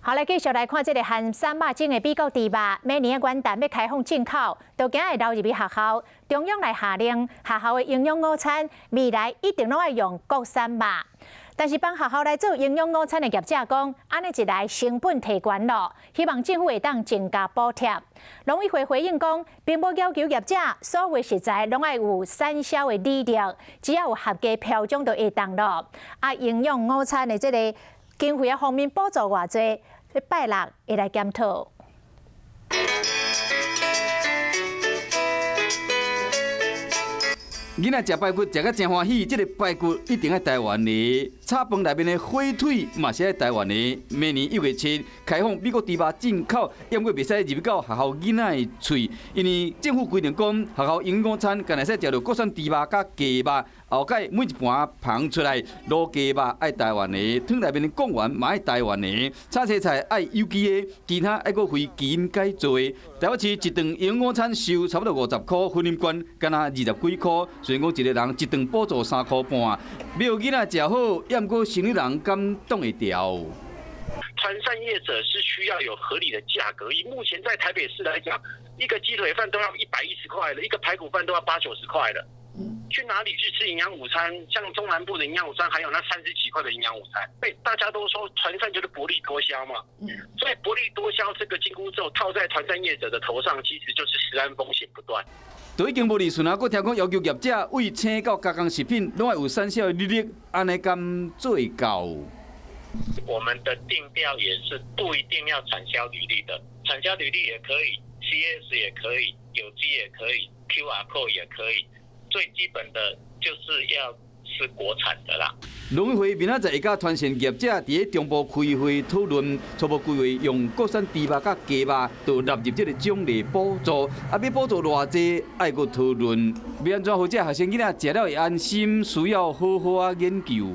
好，來繼續來看這个含瘦肉精的美國豬肉，明年的元旦欲開放進口，都驚會流入去學校。中央來下令，學校的營養午餐未來一定攏愛用國產肉。但是幫學校來做營養午餐的業者講，按呢一來成本提懸囉，希望政府會當增加補貼。農委會回應講，並無要求業者所有食材攏愛有產銷的履歷，只要有合格標章就會當囉。啊，營養午餐的這个經費方面補助偌濟？拜六會來檢討。囡仔食排骨食甲真歡喜，這个排骨一定愛台灣的，炒飯內面的火腿嘛是愛台灣的。明年1月7開放美國豬肉進口，猶閣袂使入到學校囡仔的喙，因為政府規定講，學校營養午餐干焦會使食著國產豬肉佮雞肉。後蓋每一盤捧出來，滷雞肉愛台灣的，湯內面的貢丸嘛愛台灣的，炒青菜愛有機的，其他愛閣非基因改造的。台北市一頓營養午餐收差不多50箍，雲林縣干焦20幾箍。雖然講一个人一頓補助3箍半，欲予囡仔食好，猶毋過生理人敢擋會牢？團膳業者是需要有合理的價格。以目前在台北市來講，一個雞腿飯都要110塊了，一個排骨飯都要八九十塊了。去哪裡去吃營養午餐？像中南部的營養午餐，還有那30幾塊的營養午餐。對，大家都說團膳就是薄利多銷嘛。所以薄利多銷這個緊箍咒套在團膳業者的頭上，其實就是食安風險不斷。都已經無利潤啊！閣聽講要求業者為青到加工食品，攏愛有產銷的履歷，按呢敢做會到？我們的定調也是不一定要產銷履歷的，產銷履歷也可以，CS 也可以，有機也可以，QR code 也可以。最基本的就是要是國產的啦。農委會明仔載會佮團膳業者佇咧中部開會討論，初步規劃用國產豬肉佮雞肉，就納入這个獎勵補助。啊，欲補助偌濟，愛閣討論。欲按怎予這學生囡仔食了會安心，需要好好仔研究。